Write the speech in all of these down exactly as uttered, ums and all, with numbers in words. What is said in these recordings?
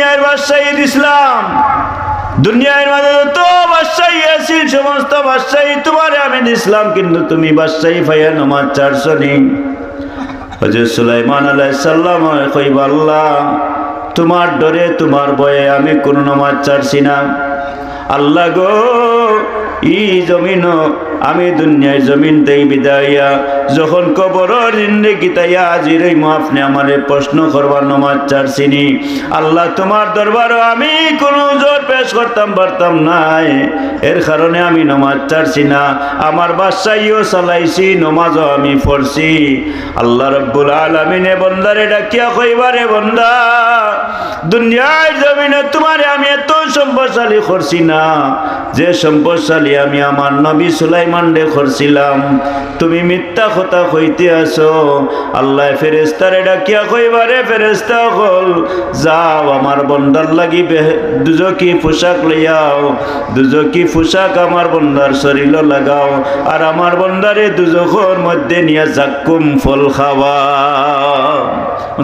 দুনিয়ার বাদশাহী দিছলাম, দুনিয়ার মাঝে যত বাদশাহী আছিল, সমস্ত বাদশাহী তুমারে আমি দিছলাম, কিন্তু তুমি বাদশাহী পাইয়া নমাজ ছাড়ছো নি।" হযরত সুলাইমান আলাইহিস সালামে কইবা, "আল্লাহ, তুমার ডরে, তুমার ভয়ে আমি কুনু নমাজ ছাড়ছি না। আল্লাহ গো, ই জমিনো আমি দুনিয়ার জমিন থাকি বিদায় অইয়া যখন কবরর জিন্দেগিত আইয়া হাজির অইমু, আপনে আমারে প্রশ্ন করবা নমাজ ছাড়ছি নি। আল্লাহ, তুমার দরবারো আমি কুনু উজর পেশ করতাম পারতাম নায়, এর কারণে আমি নমাজ ছাড়ছি না। আমার বাদশাহীও চালাইছি, নমাজও আমি পড়ছি।" আল্লাহ রাব্বুল আলামিনে বন্দারে ডাকিয়া কইবা, "রে বন্দা, দুনিয়ার জমিনো তুমারে আমি এত সম্পদশালী করছি না, যে সম্পদশালী আমি আমার নবী সুলাইমানরে করছিলাম। তুমি মিথ্যা কথা কইতে আছো।" আল্লায় ফেরেশতারে ডাকিয়া কইবা, "রে ফেরেশতা অকল, যাও, আমার বন্দার লাগি বেহে-, দুজকি পোশাক লইয়াও, দুজকি পোশাক আমার বন্দার শরীলো লাগাও, আর আমার বন্দারে দুজখর মধ্যে নিয়া জাক্কুম ফল খাওয়াও।"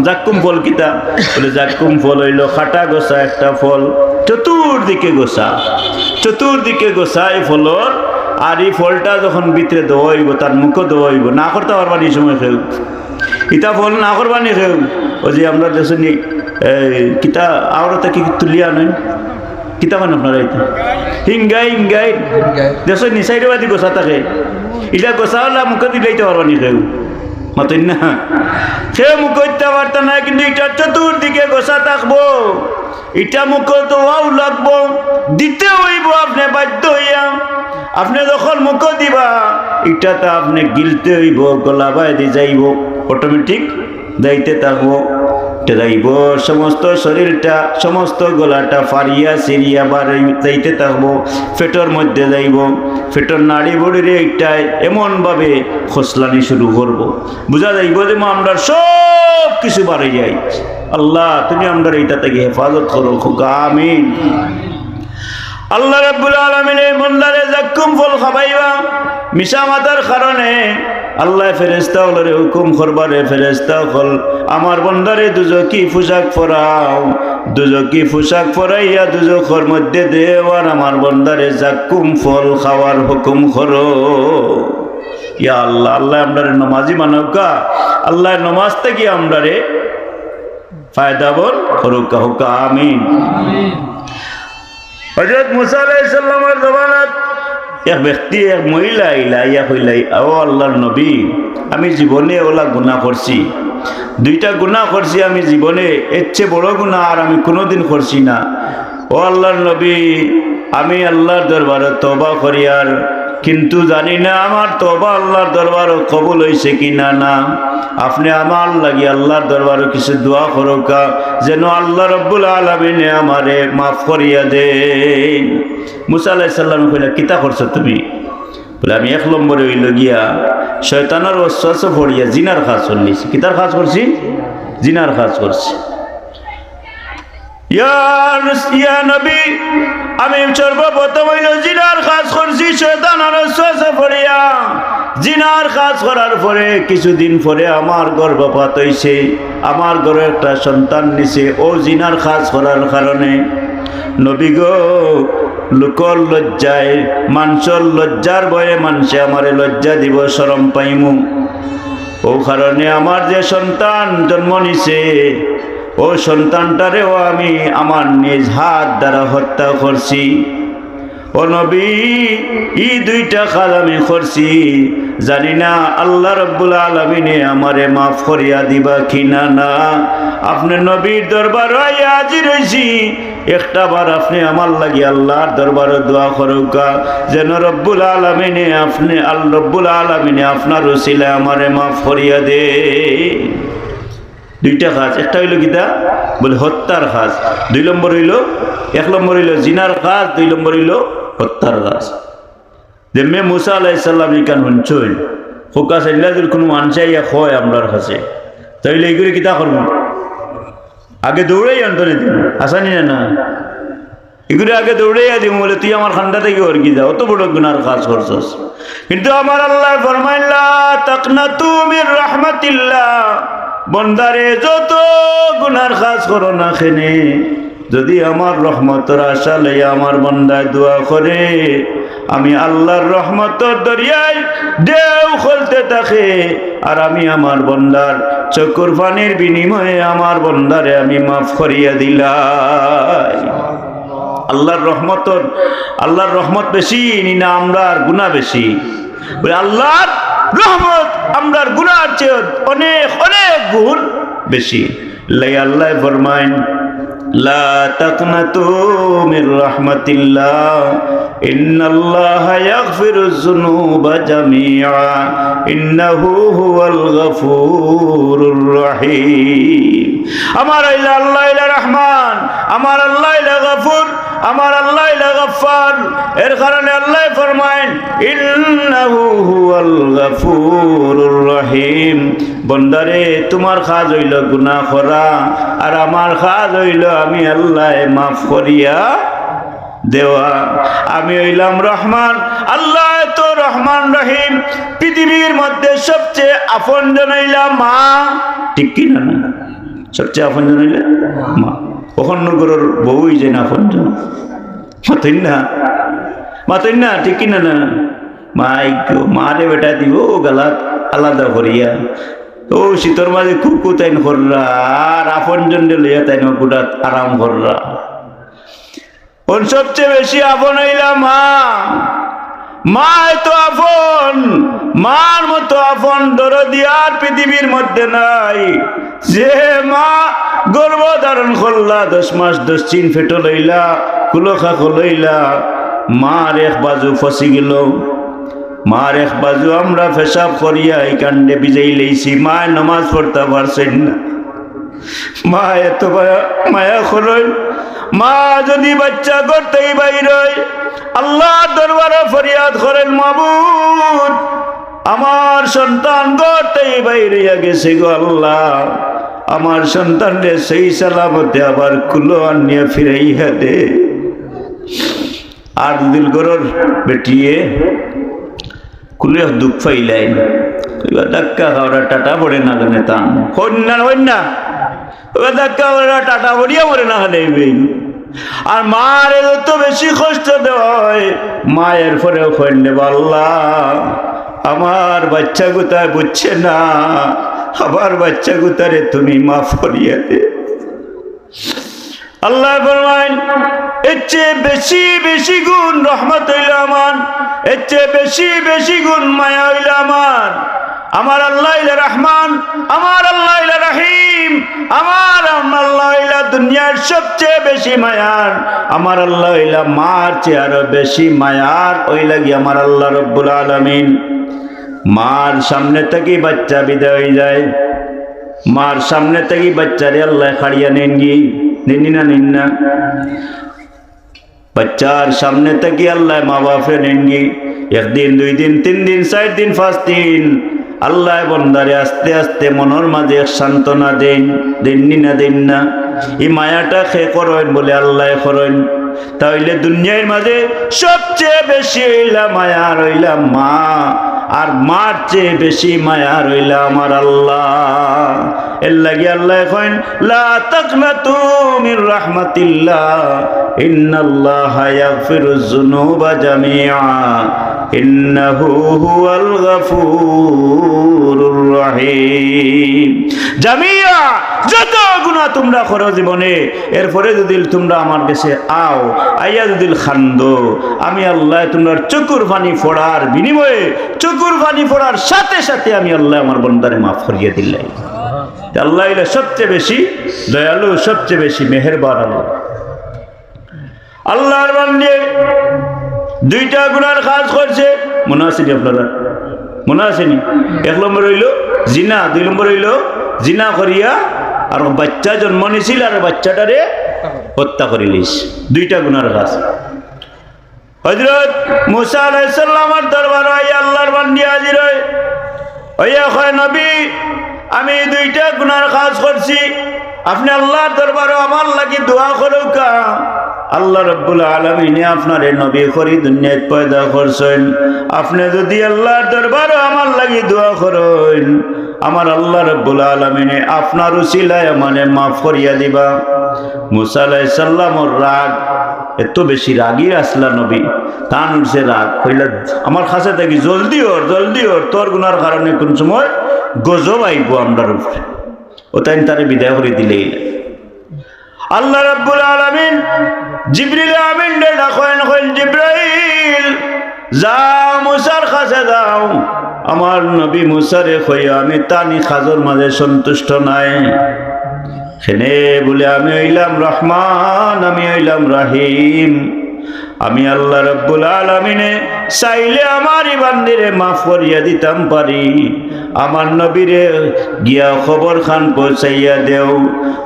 জাক্কুম ফল কিতা? বলে, জাক্কুম ফল অইলো কাটা গোছা একটা ফল, চতুর্দিকে গোছা, চতুর্দিকে গোছা ই ফলর। আর ই ফলটা যখন ভিতরে দেওয়া অইবো, তার মুখো দেওয়া অইবো, না করতা পারবা নি ই সময় কেউ? ইতা ফল না করবা নি কেউ? ওই যে আমরা দেখছি নি, এই কিতা আওরতা কি তুলিয়া আনইন? কিতা মানে আপনারা ইতা? হিঙ্গাই, হিঙ্গাই। দেখছো নি, সাইডে বাদি গোছা থাকে। ইটা গোছাআলা মুখো দিলাইতা পারবা নি কেউ? মাতইন না। কেউ মুখো দিতা পারতা নায়, কিন্তু ইটার চতুর্দিকে গোছা থাকবো। ইটা মুখো দেওয়াও লাগবো, দিতে অইবো আপনে বাধ্য অইয়া। আপনে যখন মুখো দিবা, ইটাতে আপনে গিলতে অইবো, গলা বায়দি যাইবো, automatic যাইতে থাকবো। ইটা যাইবো, সমস্ত শরীরটা, সমস্ত গলাটা ফাড়িয়া ছিড়িয়া বার অই-, যাইতে থাকবো, পেটর মধ্যে যাইবো, পেটর নাড়ি ভুড়িরে ইটায় এমন ভাবে খসলানি শুরু করবো, বুঝা যাইবো যে আমরার সব কিছু বার অই যাইছে। আল্লাহ, তুমি আমরারে ইটা থাকি হেফাজত করো, কউক্কা আমিন। আল্লাহ রাব্বুল আলামিনে ই বন্দারে জাক্কুম ফল খাবাইবা, মিছা মাতার কারণে আল্লায় ফেরেশতা অকলরে হুকুম করবা, "রে ফেরেশতা অকল, আমার বন্দারে দুজকি পোশাক পরাও, দুজকি পোশাক পরাইয়া দুজখর মধ্যে দেও, আর আমার বন্দারে জাক্কুম ফল খাওয়ার হুকুম করো।" ইয়া আল্লাহ, আল্লায় আমরারে নমাজি বানাউক্কা, আল্লায় নমাজ থাকি আমরারে ফায়দাবন করউক্কা, কউক্কা আমিন। হযরত মুসা আলাইহিস সালামর জমানাত এক ব্যক্তি, এক মহিলা আইলা, আইয়া কইলা, "ও আল্লাহর নবী, আমি জীবনে অলা গুনা করছি, দুইটা গুনা করছি আমি জীবনে, এর চেয়ে বড় গুনা আর আমি কুনুদিন করছি না। ও আল্লাহর নবী, আমি আল্লাহর দরবারো তওবা করিয়ার, কিন্তু জানি না আমার তওবা আল্লাহর দরবারো কবুল অইছে কি না, না। আপনে আমার লাগি আল্লাহর দরবারো কিছু দোয়া করউক্কা, যেন আল্লাহ রাব্বুল আলামিনে আমারে মাফ করিয়া দেইন।" মুসা আলাইহিস সালামে কইলা, "কিতা করছো তুমি?" বলে, "আমি এক নম্বরে অইলো গিয়া শয়তানর ওয়াসওয়াসা পড়িয়া জিনার কাজ করলিছি।" কিতার কাজ করছি? জিনার কাজ করছি। ইয়া রস-, ইয়া নবী, আমি সর্বপ্রথম অইলো জিনার কাজ করছি, শয়তানর ওয়াসওয়াসা পড়িয়া। জিনার কাজ করার পরে কিছুদিন পরে আমার গর্ভপাত অইছে, আমার ঘরো একটা সন্তান নিছে, অউ জিনার কাজ করার কারণে। নবী গো, লোকর লজ্জায়, মানষর লজ্জার ভয়ে মানষে আমারে লজ্জা দিবো, শরম পাইমু। অউ কারণে আমার যে সন্তান জন্ম নিছে, অউ সন্তানটারেও আমি আমার নিজ হাত দ্বারা হত্যা করছি। ও নবী, ই দুইটা কাজ আমি করছি, জানি না আল্লাহ রাব্বুল আলামিনে আমারে মাফ করিয়া দিবা কি না, না। আপনে নবীর দরবারো আইয়া হাজির অইছি, একটা বার আপনে আমার লাগি আল্লাহর দরবারো দোয়া করউক্কা, যেন রব্বুল আলামিনে আপনে, আল-, রব্বুল আলামিনে আপনার উসিলায় আমারে মাফ করিয়া দেইন। দুইটা কাজ, একটা অইলো কিতা? বলে হত্যার কাজ। দুই নম্বর অইলো, এক নম্বর অইলো জিনার কাজ, দুই নম্বর অইলো হত্যার কাজ। যেমনে মুসা আলাইহিস সালাম ইখান হুনছইন, কউক্কা চাইল্লা যদি কুনু মানষে আইয়া কয় আমরার কাছে, তাইলে ইগুরে কিতা করমু? আগে দৌড়াই অন্তরে দিমু, হাছা নি না, না? ইগুরে আগে দৌড়াইয়া দিমু, বলে, "তুই আমার কান্দা থাকি হরকি যা, অত বড় গুনার কাজ করছস।" কিন্তু আমার আল্লায় ফরমাইলা, "তাকনাতু মির রাহমাতিল্লাহ।" বন্দারে, যত গুনার কাজ করো না কেনে, যদি আমার রহমতর আশা লইয়া আমার বন্দায় দোয়া করে, আমি আল্লাহর রহমতর দরিয়ায় ঢেউ খুলতে থাকে, আর আমি আমার বন্দার চকুর পানির বিনিময়ে আমার বন্দারে আমি মাফ করিয়া দিলাই। আল্লাহর রহমতর, আল্লাহর রহমত বেশি নি না আমরার গুনাহ বেশি? বলে, আল্লাহর রহমত আমরার গুনার চেয়ে অনেক, অনেক গুণ বেশি। লাই আল্লাহ ফরমাইন, "লা তাকনাতু মির রাহমাতিল্লাহ, ইন্নাল্লাহা ইয়াগফিরুয যুনুবা জামিআ, ইন্নাহু হুয়াল গাফুরুর রাহিম।" আমার আল্লাহ, আল্লাহ ইলা রহমান, আমার আল্লাহ ইলা গাফুর, আমার আল্লাহ ইলা গাফফার। এর কারণে আল্লাহ ফরমাইন, "ইন্নাহু হুয়াল গাফুরুর রাহিম।" বন্দারে, তোমার কাজ অইলো গুনাহ করা, আর আমার কাজ অইলো আমি আল্লাহ মাফ করিয়া দেওয়া। আমি অইলাম রহমান, আল্লাহ তো রহমান রহিম। পৃথিবীর মধ্যে সবচেয়ে আপনজন অইলা মা, ঠিক কি না? না, সবচেয়ে আপনজন অইলা মা। অখন নগরর বউই যে না আপনজন, মাতইন না, মাতইন না, ঠিক কি না? না, মাই গো, মারে বেটা দিব গালাত আলাদা করিয়া, ও শীতর মাঝে কুকু তাইন কররা, আর আপনজনরে লইয়া তাইন গুড়াত আরাম কররা। অন সবচেয়ে বেশি আপন অইলা মা। মা এত আপন, মার মতো আপন দরদি আর পৃথিবীর মধ্যে নাই। যে মা গর্ভ ধারণ করলা, দশ মাস দশ দিন পেটো লইলা, কুলো খাকো লইলা, মার এক বাজু ফসি গেল, মার এক বাজু আমরা পেশাব করিয়া এই কাণ্ডে ভিজাই লইছি, মায় নমাজ পড়তা পারছইন না। মা এত মায়া, মায়া করইন। মা যদি বাচ্চা করতেই বাইর হয়, আল্লাহর দরবারে ফরিয়াদ করেন, "মাবুদ, আমার সন্তান করতেই বাইর হইয়া গেছে গো আল্লাহ, আমার সন্তানরে সেই সালামতে আবার কুলো আনিয়া ফিরাইয়া দে।" আর দিল গরর বেটিয়ে কুলে দুঃখ পাইলাই। এবার ধাক্কা খাওয়ার টাটা পড়ে না জানে তান। হইন না, হইন না। এবার ধাক্কা খাওয়ার টাটা পড়িয়া মরে না খালে এই বেইন। আর মারে যত বেশি কষ্ট দেওয়া হয়, মা এরপরেও কইন, "রে আল্লাহ, আমার বাচ্চা গুতায় বুঝছে না, আমার বাচ্চা গুতারে তুমি মাফ করিয়া দে।" আল্লাহ ফরমাইন, "এর চেয়ে বেশি বেশি গুণ রহমত অইল আমার, এর চেয়ে বেশি বেশি গুণ মায়া অইল আমার।" আমার আল্লাহ অইলা রহমান, আমার আল্লাহ অইলা রহিম, আমার আল্লাহ অইলা দুনিয়ার সবচেয়ে বেশি মায়ার, আমার আল্লাহ অইলা মার চেয়ে আরো বেশি মায়ার, অইলা গি আমার আল্লাহ রব্বুল আলামিন। মার সামনে থাকি বাচ্চা বিদায় হয়ে যায়, মার সামনে থাকি বাচ্চারে আল্লাহ কাড়িয়া নেনগি, নেননি না, নেন না? বাচ্চার সামনে থাকি আল্লাহ মা বাপরে নেনগি, একদিন, দুই দিন, তিন দিন, চার দিন, পাঁচ দিন, আল্লাহ বন্দারে আস্তে আস্তে মনর মাঝে এক সান্ত্বনা দেন, দেননি না, দেন না? এই মায়াটা খে করইন বলে আল্লাহ করইন। তাইলে দুনিয়ার মাঝে সবচেয়ে বেশি অইলা মায়ার অইলা মা, আর মার চেয়ে বেশি মায়ার অইলা আমার আল্লাহ। এর লাগি আল্লাহ কইন, "লা তাকনাতু মির রাহমাতিল্লাহ, ইন্নাল্লাহা ইয়াগফিরুয যুনুবা জামিআ, ইন্নাহু হুয়াল গাফুরুর রাহিম।" জামিয়া, যত গুনাহ তোমরা করো জীবনে, এরপরে যদি তোমরা আমার কাছে আও, আইয়া যদি কান্দো, আমি আল্লাহ তোমরার চকুর পানি পড়ার বিনিময়ে, চকুর পানি পড়ার সাথে সাথে আমি আল্লাহ আমার বন্দারে মাফ করিয়া দিলাই। তে আল্লাহ অইলা সবচেয়ে বেশি দয়ালু, সবচেয়ে বেশি মেহেরবান আল্লাহ। আল্লাহর বান্দি দুইটা গুনার কাজ করছে, মনো আছে নি আপনারার? মনো আছে নি? এক নম্বর অইলো জিনা, দুই নম্বর অইলো জিনা করিয়া আর বাচ্চা জন্ম নিছিল আর বাচ্চাটারে হত্যা করিলিছে। দুইটা গুনার কাজ। হযরত মুসা আলাইহিস সালামর দরবারো আইয়া আল্লাহর বান্দি হাজির হয়। অইয়া কয়, "নবী, আমি দুইটা গুনার কাজ করছি, আপনে আল্লাহর দরবারো আমার লাগি দোয়া করউক্কা।" আল্লাহ রব্বুল আলামিনে আপনারে নবী করি দুনিয়াত পয়দা করছইন, আপনে যদি আল্লাহর দরবারো আমার লাগি দোয়া করইন, আমার আল্লাহ রাব্বুল আলামিনে আপনার উসিলায় আমারে মাফ করিয়া দিবা। মুসা আলাইহিস সালামর রাগ, এত বেশি রাগী আছলা নবী, তান উঠছে রাগ। কইলা, "আমার কাছে থাকি জলদি অর, জলদি অর, তোর গুনার কারণে কুন সময় গজব আইবো আমরার উপরে।" অউ তাইন তারে বিদায় করি দিলাইলা। আল্লাহ রাব্বুল আলামিন জিবরিল আমিনরে ডাকইন, কইন, "জিবরাইল, যাও মুসার কাছে যাও, আমার নবী মুসারে কইও আমি তান ই কাজর মাঝে সন্তুষ্ট নায়।" কেনে বুলে, "আমি অইলাম রহমান, আমি অইলাম রহিম।" আমি আল্লাহ রাব্বুল আলামিনে চাইলে আমার ই বান্দিরে মাফ করিয়া দিতাম পারি। আমার নবীরে গিয়া খবর খান পৌঁছাইয়া দেও।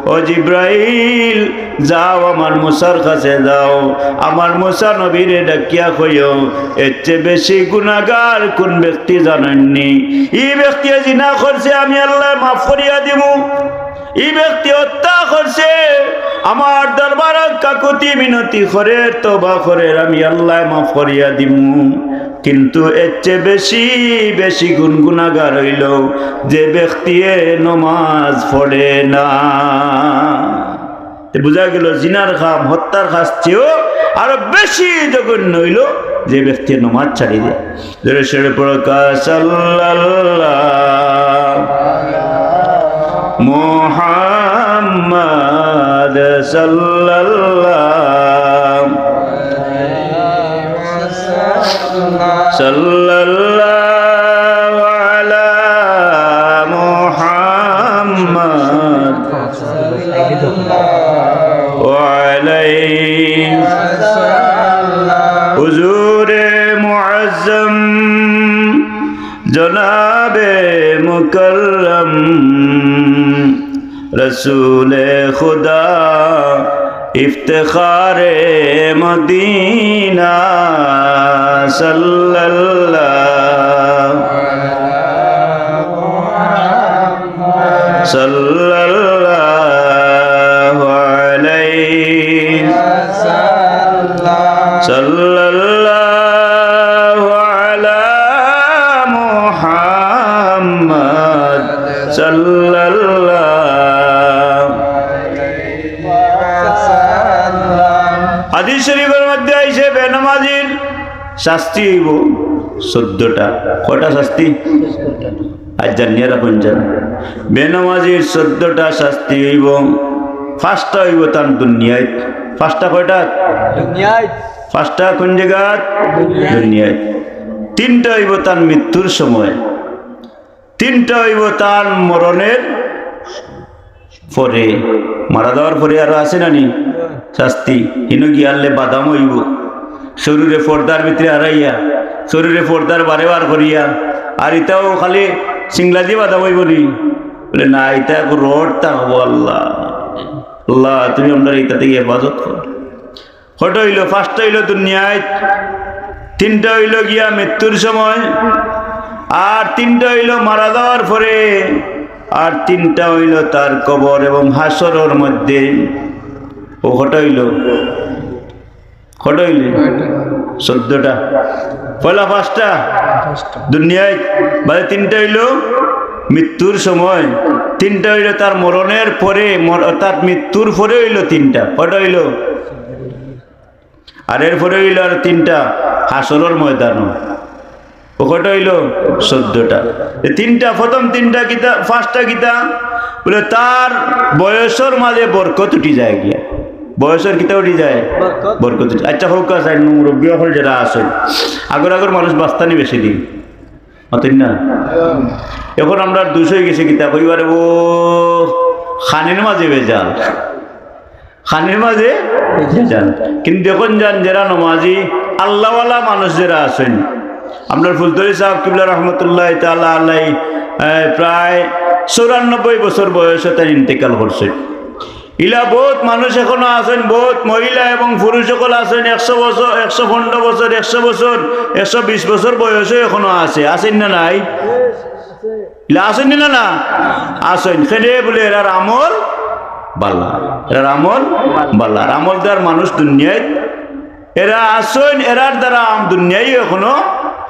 ও জিব্রাইল, যাও আমার মুসার কাছে যাও, আমার মুসা নবীরে ডাকিয়া কইও, এর চেয়ে বেশি গুনাগার কুন ব্যক্তি জানইননি? ই ব্যক্তিয়ে জিনা করছে, আমি আল্লায় মাফ করিয়া দিমু। ই ব্যক্তি হত্যা করছে, আমার দরবারো কাকুতি মিনতি করের, তওবা করের, আমি আল্লায় মাফ করিয়া দিমু। কিন্তু এর চেয়ে বেশি, বেশি গুন গুনাগার অইলো যে ব্যক্তিয়ে নমাজ পড়ে না। তে বুঝা গেল জিনার কাম, হত্যার কাজ চেয়েও আরো বেশি জঘন্য অইলো যে ব্যক্তিয়ে নমাজ ছাড়ি দেয়। জোরে সোরে পড়ো, কা সাল্লাল্লাহ মুহাম্মদ সাল্লাল্লাহ সাল্লাল্লাহু আলা মুহাম্মদ ওয়া আলাইহি। হুজুরে মুআজ্জম জনাবে মুকাররম রসুলে খুদা ইফতেখারে মদিনা সাল্লাল্লাহু সাল্লাল্লাহু আলাইহি সাল্লাল্লাহু আলা মুহাম্মদ সাল্লাল্লাহু। হাদিস শরীফর মধ্যে আইছে বেনমাজির শাস্তি অইবো চৌদ্দটা। কয়টা শাস্তি? আজ জানিয়া রাখুন যান। বেনমাজির চৌদ্দটা শাস্তি অইবো। পাঁচটা অইবো তান দুনিয়াত। পাঁচটা কয়টা? দুনিয়াত। পাঁচটা কোন জাগাত? দুনিয়াত। দুনিয়াত। তিনটা অইবো তান মৃত্যুর সময়। তিনটা অইবো তান মরণের পরে, মারা যাওয়ার পরে আরো আছে না নি শাস্তি? হিনো গিয়ালে বাদাম অইবো, শরীরে পর্দার ভিতরে হারাইয়া, শরীরে পর্দার বারে বার করিয়া, আর ইতাও খালি সিংলা দিয়া বাদাম অইবো নি? বলে, "না, ইতা এক রড থাকবো।" আল্লাহ, আল্লাহ, তুমি আমরারে ইতা থাকি হেফাজত করো। কয়টা অইলো? পাঁচটা অইলো দুনিয়াত, তিনটা অইলো গিয়া মৃত্যুর সময়, আর তিনটা অইলো মারা যাওয়ার পরে, আর তিনটা অইলো তার কবর এবং হাশরর মধ্যে। অউ কয়টা অইলো? কয়টা অইলো? চৌদ্দটা। পয়লা পাঁচটা দুনিয়াত, বাদে তিনটা অইলো মৃত্যুর সময়, তিনটা অইলো তার মরণের পরে, মর-, অর্থাৎ মৃত্যুর পরে অইলো তিনটা। কয়টা অইলো? আর এরপরে অইলো আর তিনটা হাশরর ময়দানো। অউ কয়টা অইলো? চৌদ্দটা। এই তিনটা, প্রথম তিনটা কিতা, পাঁচটা কিতা? বলে, তার বয়সর মাঝে বরকত উঠি যায় গিয়া। বয়সর কিতা উঠি যায়? বরকত। বরকত উঠি। আচ্ছা, হউক, আছে মুরব্বি অকল যেরা আছইন, আগর আগর মানুষ বাঁচতা নি বেশি দিন। মাতইন না? এখন আমরার দুষ অইগেছে কিতা কইবারে, ও খানির মাঝে ভেজাল, খানির মাঝে ভেজাল। কিন্তু এখন যান যেরা নমাজি, আল্লাহওয়ালা মানুষ যেরা আছইন, আমরার ফুলতলি সাহেব কিবলা রহমতুল্লাহ তাআলা আলাই, এ, প্রায় চৌরানব্বই বছর বয়সে তাইন ইন্তেকাল করছইন। ইলা বউত মানুষ এখনো আছইন, বউত মহিলা এবং পুরুষ অকল আছইন, একশো বছর, একশো পনেরো বছর, একশো বছর, একশো বিশ বছর বয়সে এখনো আছে। আছইন না নাই? ইলা আছইন না, না? আছইন। কেনে বুলে এরার আমল বালা, এরার আমল বালা। আর আমলদার মানুষ দুনিয়াত এরা আছইন, এরার দ্বারা আম দুনিয়ায় এখনো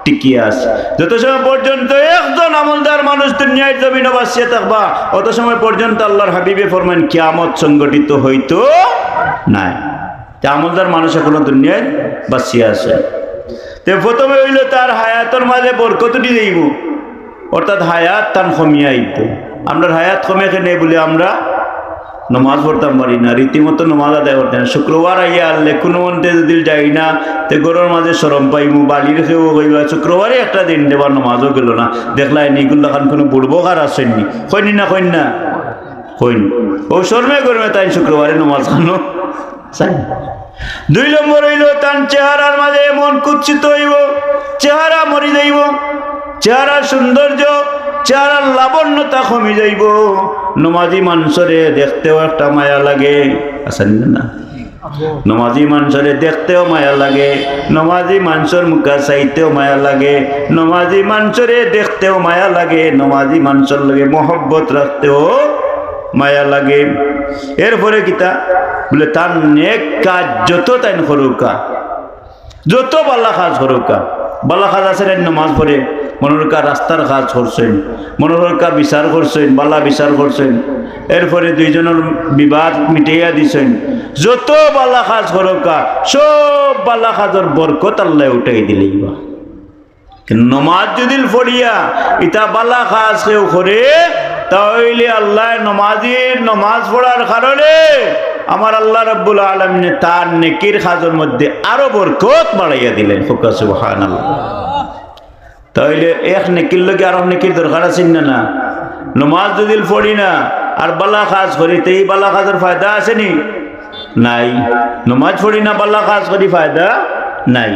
টিকিয়া আছে। যত সময় পর্যন্ত একজন আমলদার মানুষ দুনিয়ার জমিনো বাঁচিয়া থাকবা, অত সময় পর্যন্ত আল্লাহর হাবিবে ফরমাইন, কিয়ামত সংঘটিত হইতো নায়। তে আমলদার মানুষ এখনো দুনিয়াত বাঁচিয়া আছে। তে প্রথমে অইলো তার হায়াতর মাঝে বরকত উঠি যাইবো, অর্থাৎ হায়াত তান কমিয়া আইবো। আমরার হায়াত কমে কেনে বুলে আমরা নমাজ পড়তাম পারি না, রীতিমতো নমাজ আদায় করতাম না। শুক্রবার আইয়া হারলে কুনুমন্তে যুদি যাই না, তে ঘরর মাঝে শরম পাইমু, বাড়ির কেউ কইবা, "শুক্রবারে একটা দিন দেবার নমাজও গেলো না, দেখলায়নি, ইগুর লাখান কুনু বুড়বক আর আছইন নি?" কইন নি না, কইন না? কইন। অউ শরমে গরমে তাইন শুক্রবারে নমাজ খানো চাইন। দুই নম্বর অইলো, তান চেহারার মাঝে এমন কুৎসিত অইবো, চেহারা মরি যাইবো, চেহারার সৌন্দর্য, চেহারার লাবণ্যতা কমি যাইবো। নমাজি মানষরে দেখতেও একটা মায়া লাগে, আছে নি না? নমাজি মানষরে দেখতেও মায়া লাগে, নমাজি মানষর মুখা চাইতেও মায়া লাগে, নমাজি মানষরে দেখতেও মায়া লাগে, নমাজি মানষর লগে মহব্বত রাখতেও মায়া লাগে। এরপরে কিতা বুলে, তার নেক কাজ যত তাইন করউক্কা, যত বালা কাজ করউক্কা, বালা কাজ আছে না, নমাজ পড়ে, মনো করউক্কা রাস্তার কাজ করছইন, মনো করউক্কা বিচার করছইন, বালা বিচার করছইন, এরপরে দুইজনর বিবাদ মিটাইয়া দিছইন, যত বালা কাজ করউক্কা, সব বালা কাজর বরকত আল্লায় উঠাই দিলাইবা। কিন্তু নমাজ যুদি পড়িয়া ইতা বালা কাজ কেউ করে, তা অইলে আল্লায় নমাজির নমাজ পড়ার কারণে আমার আল্লাহ রাব্বুল আলামিনে তার নেকির কাজর মধ্যে আরো বরকত বাড়াইয়া দিলাইন। কউক্কা সুবহানাল্লাহ। তা অইলে এক নেকির লগে আরো নেকির দরকার আছে না, না? নমাজ যুদি পড়ি না আর বালা কাজ করি, তে ই বালা কাজর ফায়দা আছে নি? নাই। নমাজ পড়ি না, বালা কাজ করি, ফায়দা নাই।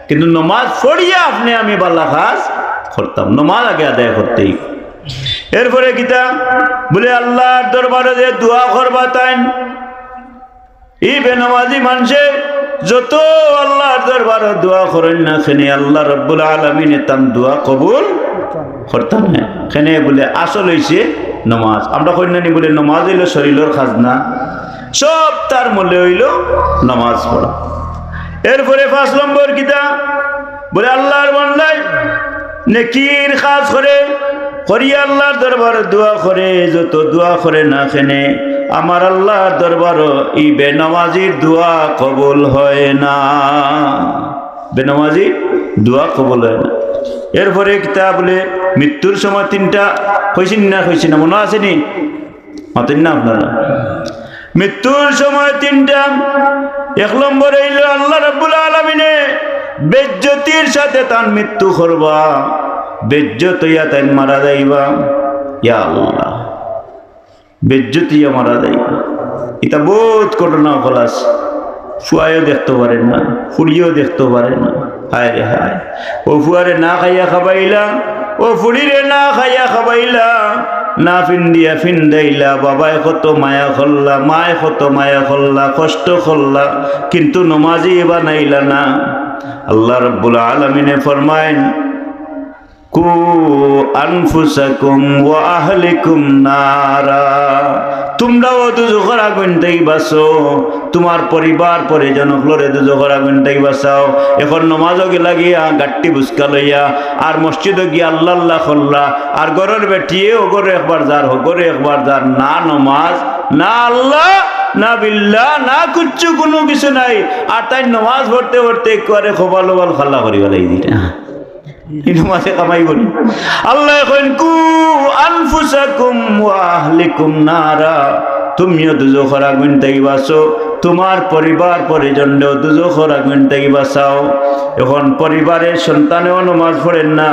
কিন্তু নমাজ পড়িয়া আপনে আমি বালা কাজ করতাম, নমাজ আগে আদায় করতে অইবো। এরপরে কিতা বুলে, আল্লাহর দরবারো যে দোয়া করবা তাইন, ই বেনমাজি মানষে যত আল্লাহর দরবারো দোয়া করইন না কেনে, আল্লাহ রাব্বুল আলামিনে তান দোয়া কবুল করতা নায়। কেনে বুলে, আসল অইছে নমাজ। আমরা কইন না নি বুলে, নমাজ অইলো শরীলর খাজনা, সব তার মূলে অইলো নমাজ পড়া। এরপরে পাঁচ নম্বর কিতা বুলে, আল্লাহর বান্দায় নেকির কাজ করে, করিয়া আল্লাহর দরবারো দোয়া করে, যত দোয়া করে না কেনে, আমার আল্লাহর দরবারো ই বেনমাজির দোয়া কবুল হয় না। বেনমাজির দোয়া কবুল হয় না। এরপরে কিতা বুলে, মৃত্যুর সময় তিনটা, কইছি নি না, কইছি না, মনো আছে নি? মাতইন না আপনারা? মৃত্যুর সময় তিনটা। এক নম্বর অইলো, আল্লাহ রাব্বুল আলামিনে বেইজ্জতির সাথে তান মৃত্যু করবা, বেইজ্জত অইয়া তাইন মারা যাইবা। ইয়া আল্লাহ, বেইজ্জত অইয়া মারা যাইবা। ইতা বউত ঘটনা অকল আছে। ফুয়ায়ও দেখতো পারে না, ফুড়িয়ও দেখতো পারে না। হায় রে হায়, অউ ফুয়ারে না খাইয়া খাবাইলা, অউ ফুড়িরে না খাইয়া খাবাইলা, না ফিন্দিয়া ফিন্দাইলা, বাবায় কত মায়া করলা, মায় কত মায়া করলা, কষ্ট করলা, কিন্তু নমাজি বানাইলা না। আল্লাহ রাব্বুল আলামিনে ফরমাইন, কু আনফুসাকুম ওয়া আহলিকুম নারা। তুমরাও দুজখর আগুইন থাকি বাঁচো, তুমার পরিবার পরিজন অকলরে দুজখর আগুইন থাকি বাঁচাও। এখন নমাজো গেলা গিয়া গাট্টি বুসকা লইয়া, আর মসজিদো গিয়া আল্লাহ আল্লাহ করলা, আর ঘরর বেটিয়ে অউ ঘরো একবার যার, হউ ঘরো একবার যার, না নমাজ, না আল্লাহ, না বিল্লাহ, না কুচ্ছু, কুনু কিছু নাই। আর তাইন নমাজ পড়তে পড়তে একেবারে কপাল ওপাল কালা করি ফালাই দিতা। ই নমাজে কামাইবো নি? আল্লায় কইন, কু আনফুসাকুম ওয়া আহলিকুম নারা, তুমিও দুজখর আগুইন থাকি বাঁচো, তুমার পরিবার পরিজনরেও দুজখর আগুইন থাকি বাঁচাও। এখন পরিবারর সন্তানেও নমাজ পড়ের না,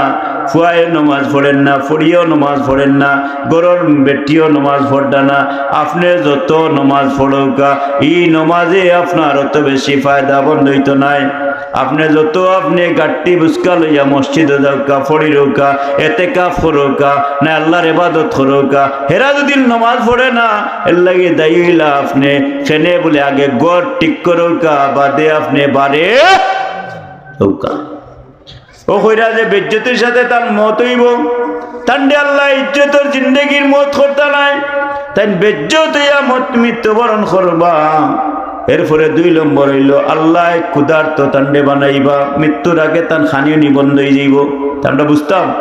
ফুয়ায়ও নমাজ পড়ের না, ফুড়িয়ও নমাজ পড়ের না, ঘরর বেটিয়ও নমাজ পড়রা না, আপনে যত নমাজ পড়উক্কা, ই নমাজে আপনার অত বেশি ফায়দামন্দ অইতো নায়। আপনে যত আপনে গাট্টি বুসকা লইয়া মসজিদো যাউক্কা, পড়িরউক্কা, এতেকাফ করউক্কা, না আল্লাহর ইবাদত করউক্কা, হেরা যুদি নমাজ পড়ে না, এরলাগি দায়ী অইলা আপনে। কেনে বুলে আগে ঘর ঠিক করউক্কা, বাদে আপনে বারে যাউক্কা। অউ কইরা যে বেইজ্জতির সাথে তান মউত অইবো, তানরে আল্লায় ইজ্জতর জিন্দেগির মউত করতা নায়, তাইন বেইজ্জত অইয়া মউত, মৃত্যুবরণ করবা। এরপরে দুই নম্বর অইলো, আল্লায় ক্ষুধার্ত তানরে বানাইবা, মৃত্যুর আগে তান খানি-উনি বন্ধ অইযাইবো। তে আমরা বুঝতাম,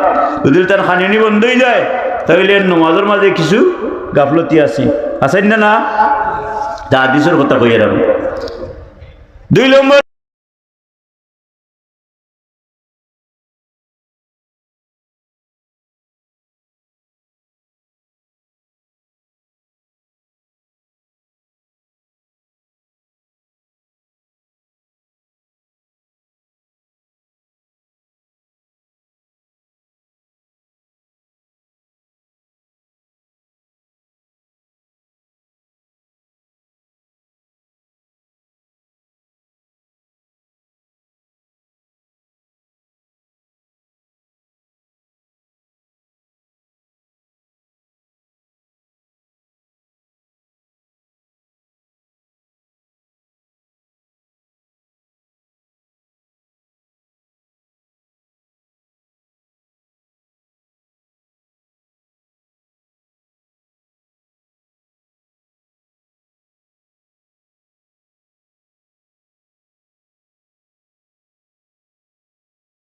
যদি তান খানি-উনি বন্ধ অইযায়, তাইলে নমাজর মাঝে কিছু গাফলতি আছে, আছে না, না? তা হাদিসর কথা কইয়ার আমি। দুই নম্বর